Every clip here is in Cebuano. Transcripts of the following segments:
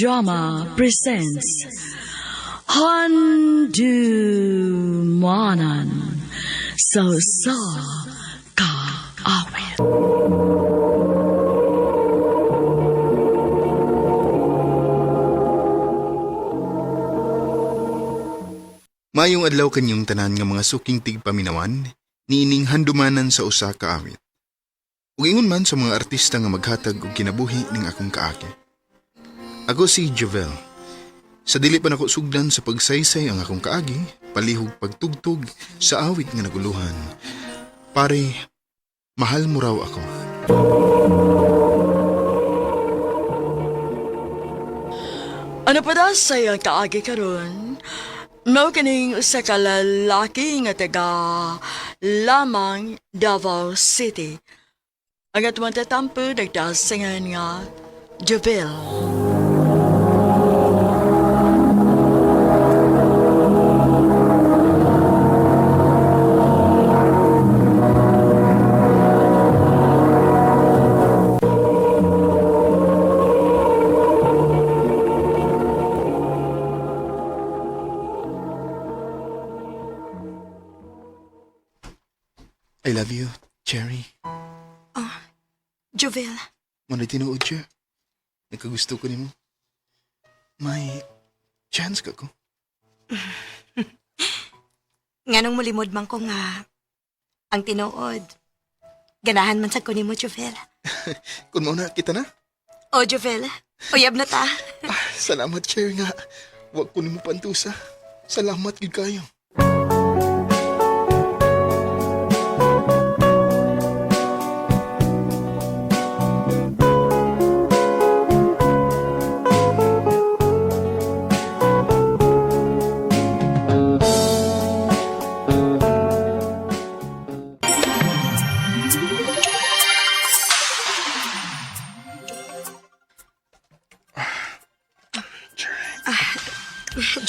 Drama presents Handumanan sa Usa Ka Awit. Mayong adlaw kanyong tanan nga mga suking tigpaminawan, niining handumanan sa usa ka awit. Ug ingon man sa mga artista nga maghatag og kinabuhi ning akong kaagi. Ako si Jovel. Sa dili pa nako sugdan sa pagsaysay ang akong kaagi, palihog pagtugtog sa awit nga naguluhan. Pare, mahal mo raw ako. Ano pa daw sa iyang kaagi karon? Mao kining usa ka lalaki nga taga lamang Davao City. Ang atong tatampo nagdasingan nga Jovel. I love you, Cherry. Jovel, Muna tinuod siya. Nagkagusto ko nimo. May chance ka ko. nganong mulimod man ko nga ang tinuod. Ganahan man sa ko nimo, Jovel. Kung mauna, kita na. O, Jovel, uyab na ta. Ah, salamat, Cherry nga. Huwag ko nimo pantusa. Salamat gid kayo.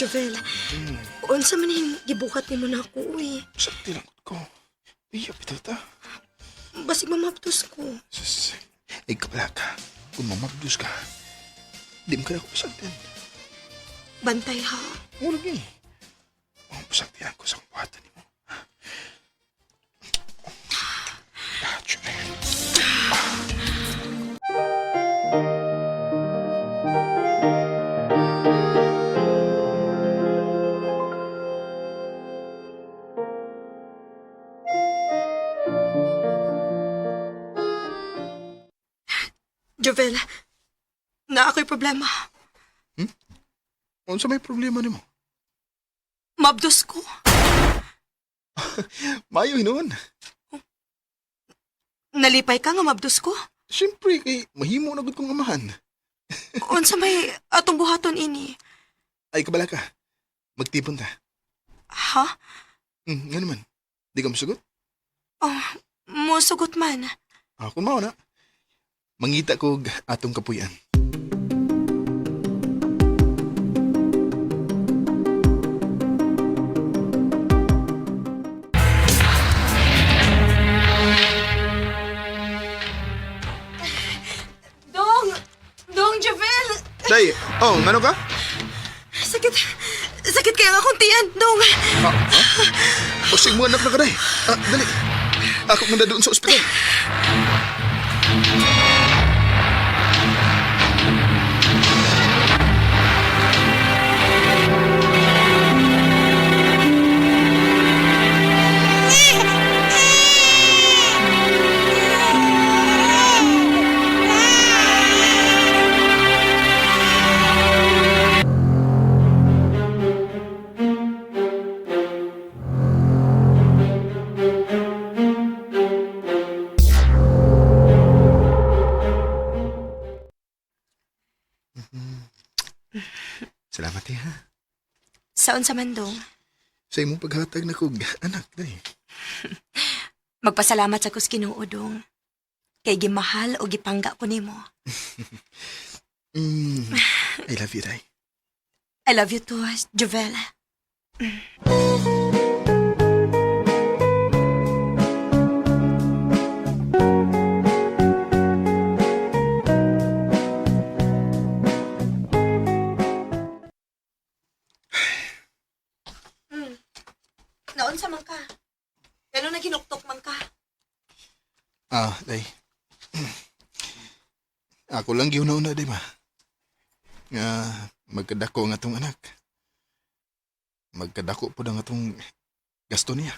Jovel, unsa man yung gibuhat nimo na ako, uy. Sakti lang ko. Iya, bitaw ta. Basig mamabdos ko. Sus, ay kabala ka. Kung mamabdos ka, di mo ka na ako pasagdan. Bantay ha. Murag eh. Ang pasagdihan ko sa kung nimo. Ah, Cherry. Jovel, na ako'y problema. Unsa may problema nimo? Mabdos ko. Mayo hinuon. Nalipay ka nga mabdos ko. Siyempre, kay mahimo na gud kong amahan. Unsa may atong buhaton ini? Ay, kabala ka. Magtipon ta. Ha? Nga naman. Di ka masugot? Oh, musugot man. Ako mao na. Mangita kog atong kapuyan. Dong! Dong, Jovel! Day, oh, ngano ka? Sakit. Sakit kaya nga akong tiyan, Dong. Ah, ha? Basig mo anak na ka, day. Ah, dali. Ako muna doon sa ospital. Salamat, eh, ha. Saon sa man, Dong? Sa imong paghatag na kog anak, day. Magpasalamat sa kus Ginoo, Dong. Kay gimahal o gipangga ko nimo. I love you, day. I love you too, Jovel. Naunsa man ka? Ngano naginuktok man ka? Ah, day. Ako lang giuna-una, di ba? Nga magkadako ang atong anak. Magkadako po ang atong gasto niya.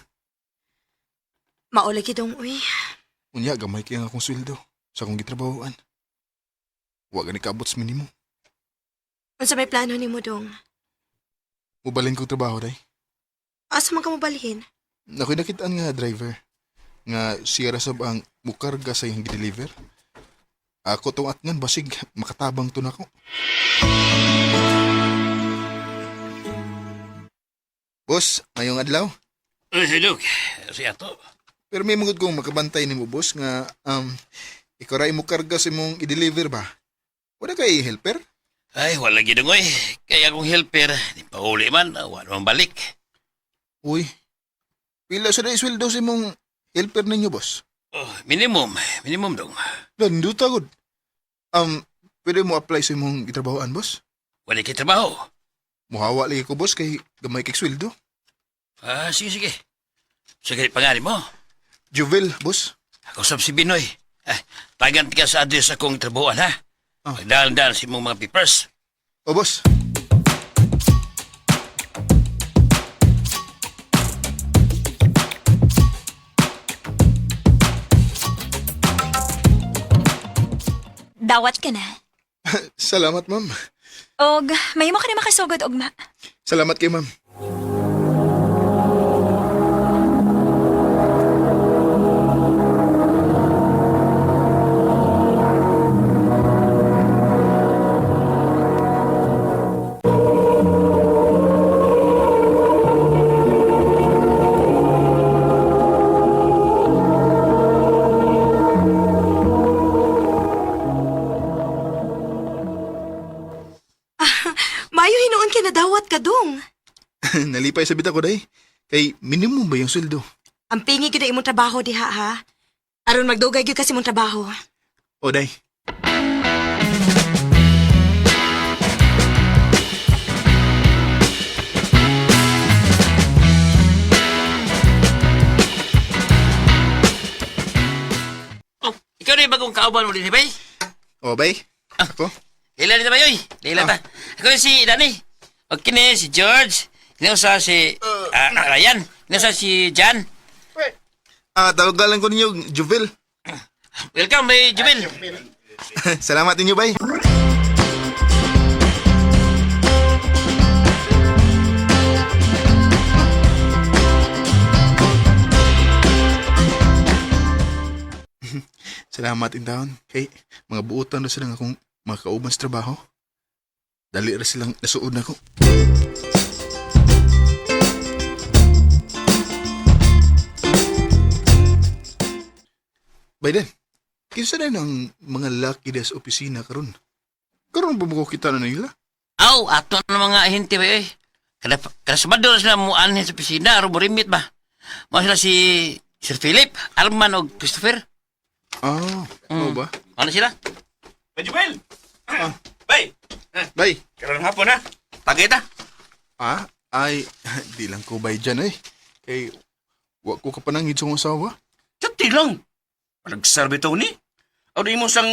Mao lagi, Dong, uy. Unya, gamay kay ang akong sweldo sa akong gitrabahoan. Wa gani kaabot sa minimo. Unsa may plano nimo, Dong? Mubalin kong trabaho, day. Asa man ka mobalhin? Ako'y nakitaan nga driver nga siya ra sab ang mukarga sa iyang gideliver. Ako tong atngan basig makatabang to nako. Boss, ngayong adlaw. Uy, hello. Si Ato. Pero may mungod kong makabantay nimo boss nga ikaw ra mo karga sa imong i-deliver ba? Wala kay helper? Ay, wala gid oy. Kaya akong helper, di pa uli man, wala man balik. Uy. Pila sa day sweldo sa imong helper ninyo boss? Oh, minimum, minimum dong. Landuta gud. Pwede mo apply sa imong gitrabahoan boss? Wala kay trabaho. Muhawa lagi ko boss kay gamay kay sweldo. Ah, sige, sige. Sige, pangalan mo. Juvel, boss. Ako sab si Binoy. Ah, tagan ka sa address akong trabahoan, ha? Ah. Pagdaan-daan sa imong mga papers. O boss. Dawat ka na. Salamat, ma'am. Og, may mo ka na makasugod, Ugma. Salamat kay ma'am. Maayo hinuon kay nadawat ka, Dong. Nalipay sa bita ko day. Kay minimum ba yung sweldo? Ang pingi gyud ang imong trabaho diha, ha? Aron magdugay gyud kasi imong trabaho. O day. Oh, ikaw na yung bagong kauban mo din, bay? O bay. Ako? Leila na ba yoy? Leila ta. Ako na si Danny. Okay ni si George. Kinausa si Ryan. Kinausa si Jan. Ah, tawagan ko ninyo, Juvel. Welcome, bay Jubel. Salamat ninyo, bay. Salamat in taon. Kay mga buotan na silang akong mga kauban sa trabaho. Dali ra silang nasuod na ko. By then, kinsa na ang mga laki des opisina karon? Karon ba mo ko kita na nila? Aw, ato na mga ahente ba eh. Kada, kada Sabado na sila muanhin sa opisina, aron morimit ba? Mo sila si Sir Philip, Arman o Christopher. Ah, mm. ba? Ano sila? Bay, Jubel! Bay! Bay. Karon hapon ha. Tagay ta. Ah, ay, di lang ko bay dyan eh. Kay, wa ko kapanangid sa akong asawa. Chati lang. Panagsarbe to ni. Aw di mo sang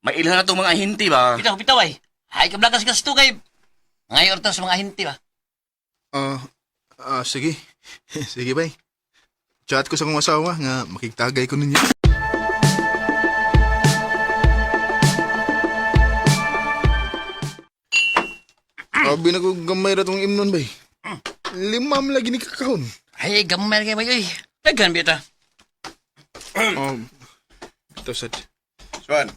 mailhan na itong mga ahinti ba? Bitaw, bitaw ay. Ay, kablagas gasto kay. Ngayon orta sa mga ahente ba? Ah, sige. Sige bay. Chat ko sa akong asawa nga makigtagay ko ninyo. Sabi na ko gamay ra tong imnon bay. Limam lagi ni kakahon. Ay, gamay kay bay oy. Daghan bita. Ito sad. Swan.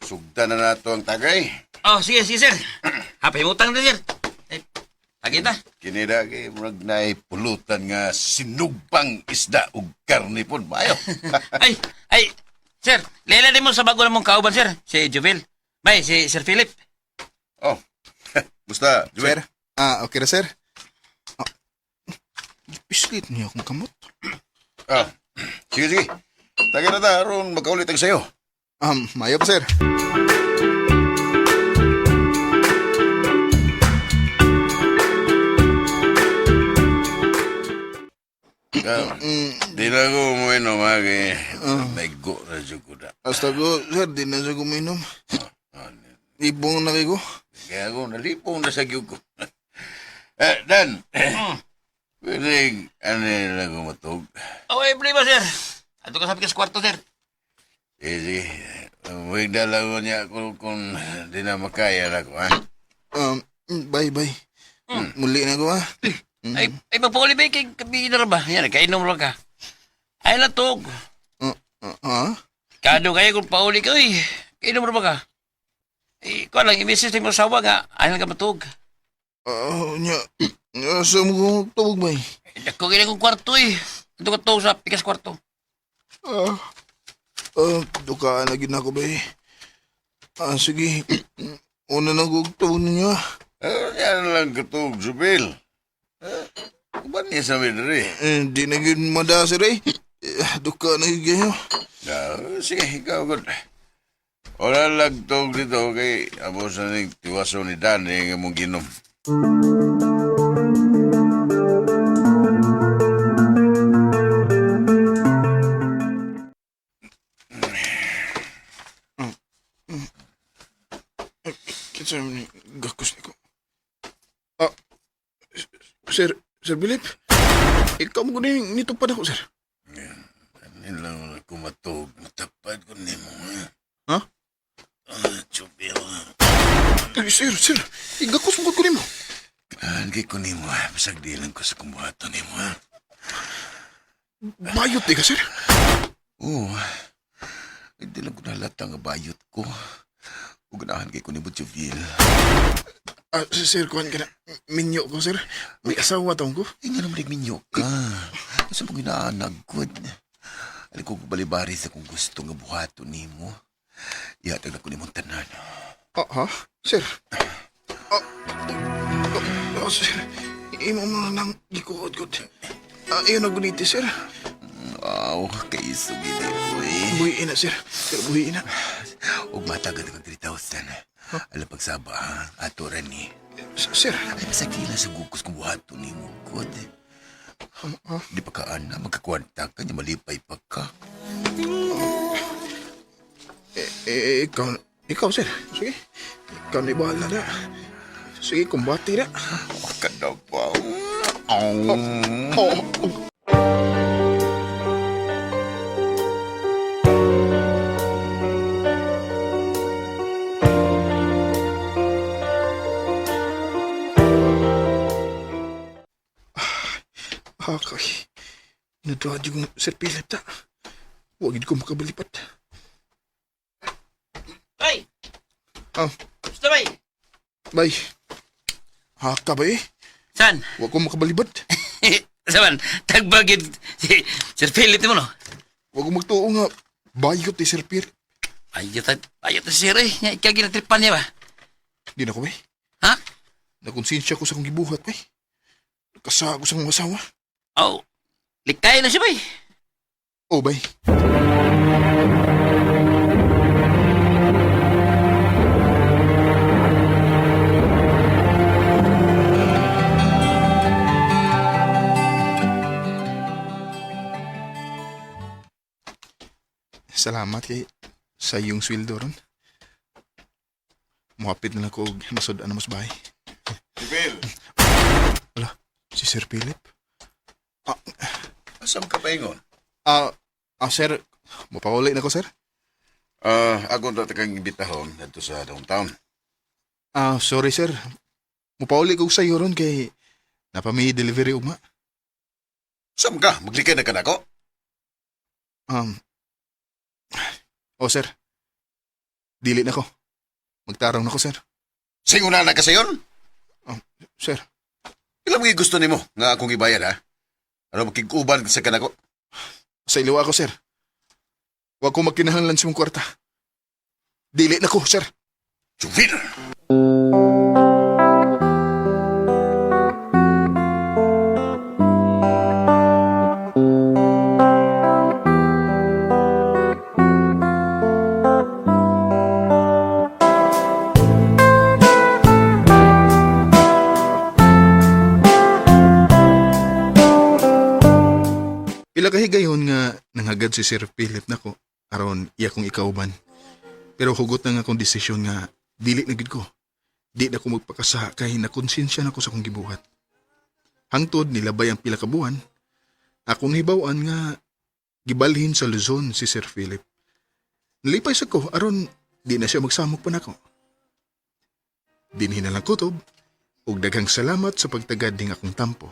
Sugdan na nato ang tagay. Oh, sige, sige sir. Hapay mutang na sir. Ay, tagay ta. Kini na kay murag naay pulutan nga sinugpang isda ug karne pud maayo. Ay, ay, sir, lela din mo sa bago namong kauban sir, si Jubil. Bay, si Sir Philip. Oh. Basta, Sir. Juel. Ah, okay ra sir. Ah, pislit niya akong kamot. Ah. Sige, sige. Tagay na ta aron magkaulit ang sayo. Mayo pa sir. Ikaw, di na ko uminom, ha? Kaya naigo na siya ko na. Hasta ko, sir, di na siya kuminom. Ibong na kayo ko. Kaya ako, nalipong na sa ko. Eh, Dan, pwede, ano lang ko matug? Oh, eh, problema, sir. Ato ka sa pikas kwarto, sir. Sige, sige. Huwag dala ko niya ako kung di na makaya na ko, ha? Bye, bye. Muli na ko, ha? Ay, ay, magpauli ba kay kabi na ba? Yan, kainom lang ka. Ay, latog. Ah, ah, ah? Kado kayo kung pauli ka, uy. Kainom ra ba ka? Eh, kuha lang, imisis na yung asawa nga. Ay lang ka matug. Ah, nya. Asa mo kong tawag, bay? Eh, dako kaya kong kwarto, eh. Ato ka to sa pikas kwarto. Ah, ah, dukaan na gid na ako, bay. Ah, sige. Una na kong tawag ninyo, ah. Eh, yan lang katug, Jubil. Eh, kuban niya sa midri. Eh, di na gid mada, sir, eh. Eh, dukaan na gid kayo. Ah, sige, ikaw, good. Wala lang tug dito, kay abo sa ning tiwaso ni Dan, eh, nga mong ginom. Kinsa man ni gakos niko. Ah, sir, Sir Philip. Ikaw mo gani nitupad ako, sir. Ano lang ako matug, matapad ko nimo, ha? Ha? Ah, Jubil. Ay, sir, sir, igakos mo ko nimo. Ganahan kay ko nimo, ha? Bisag di lang ko sa kumbuhato nimo, ha? Bayot di ka, sir. Oo. Hindi lang ko nahalata nga bayot ko. O ganahan kay ko nimo, Jubil. Ah, sir, kuhan ka na. Minyo ko, sir. May asawa taong ko. Ay, nga naman nagminyo ka. Asa mo ginaanag ko? Alin ko balibari sa kung gusto nga buhato nimo. Ihatag na ko nimo tanan. Ah, ha? Sir. Ah, ah, ah, sir. Imo mo na lang gikuot-kot. Ah, iyon na guniti, sir. Aw, kay isog ini, uy. Buhiin na, sir. Sir, buhiin na. Ug matagad kag 3,000. Alam pagsaba, ha? Ato ra ni. Sir. Ay, masakila sa gukos kung buhato nimo, God. Di pa ka, ana, magkakwanta ka niya, malipay pa ka. Eh, eh, ikaw, ikaw, sir. Sige. Ikaw na bahala na. Sige, kumbati na. Oh, kadabaw. Oh, oh. Okay. Natuwa yung Sir Philip ta. Huwag ko makabalipat. Ay! Ah. Basta, bay! Bay. Haka ba eh? San? Huwag ko makabalibat. Saman, tagbagid si Sir Philip mo, no? Huwag ko magtuo nga. Bayot eh, Sir Philip. Ayot, ayot na sir, eh. Nya, ikaw ginatripan niya ba? Di na ko bay. Ha? Nakonsensya ko sa akong gibuhat bay. Nakasago sa akong asawa. Oh, likay na siya, bay. Oh, bay. Salamat kay sa iyong sweldo ron. Muhapit na lang ko og masud-an na mas bahay. Jubil, Wala, si Sir Philip. Ah, asam ka paingon? ah, ah, sir, mapauli na ko, sir. Ah, ako na kang imbitahon dito sa downtown. Ah, sorry sir. Mupauli ko sa iyo ron kay napami delivery ugma. Sam ka? Maglikay na ka nako? Oh sir. Dili na ko. Magtarong na ko sir. Singuna na ka sayon? Sir, Ilang mga gusto nimo nga akong ibayad ha? Ano makiguban sa kanako? sa iliwa ako sir. Wa ko magkinahanglan sa mong kwarta. Dili na ko sir. Juvil! Nagsugad si Sir Philip nako aron iya kong ikauban. Pero hugot na nga akong desisyon nga dili na gid ko. Di na ko magpakasa kay nakonsensya na ko sa akong gibuhat. Hangtod nilabay ang pila ka buwan, akong hibaw-an nga gibalhin sa Luzon si Sir Philip. Nalipay sa ko aron di na siya magsamok pa nako. Dinhi na lang kutob ug daghang salamat sa pagtagad ning akong tampo.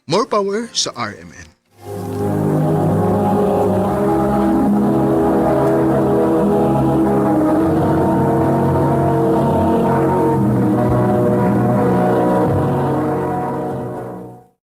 More power sa RMN.